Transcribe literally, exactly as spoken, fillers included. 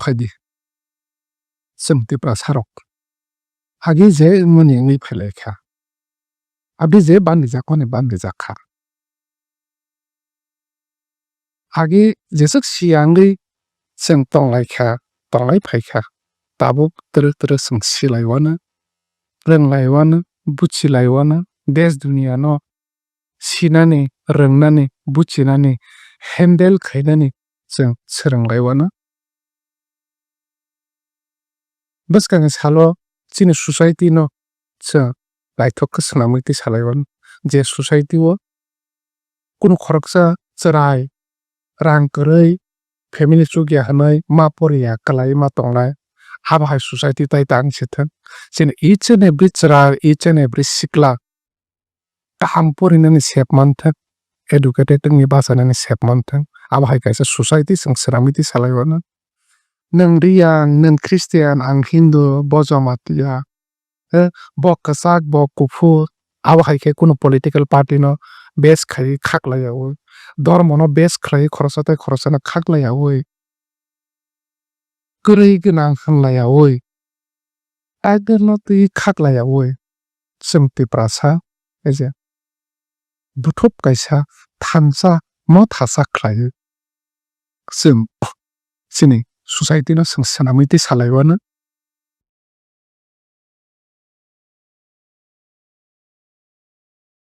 phaidi. Chwng Tiprasarok agi je wngmani wngwi phailaikha. Abdi je bandijak mani bandijak kha. Agi jeswk siyangwi chwng tonglaikha, tonglai phaikha. Tabuk twrwk twrwk chwng silaiwano, rwnglaiwano, buchilaiwano, desh duniyano sinani, rwngnani, buchinani, handle khainani chwng swrwnglaiwano. Bwskangni salo chini society no chwng naithok khe swnamwi twi salaiwano, je society o kunu khoroksa chwrai, rang kwrwi, family chukya hwnwi ma poriya kwlai ma tongnai, abo hai society tai tang se thwng. Chini each and every chwrai, each and every sikla kaham porinani sep manthwng, educated wngwi bachanani sep manthwng, abo hai kaisa society chwng swnamwi twi salaiwano. Nwng Riyang, nwng Christian, ang Hindu, bo Jamatia, eh, bo kwchak, bo kuphur, abo hai khe kunu political party no base khaiwi khaklaiyaui, dhormo no base khlaiwi khoroksa tei khoroksa no khaklaiyaui, kwrwi gwnang hwnlaiyaui, tiger no twi khaklaiyaui, chwng Tiprasa, ei je, buthop kaisa thansa mothasa khlaiwi chwng chini society no chwng swnamwi twi salaiwano.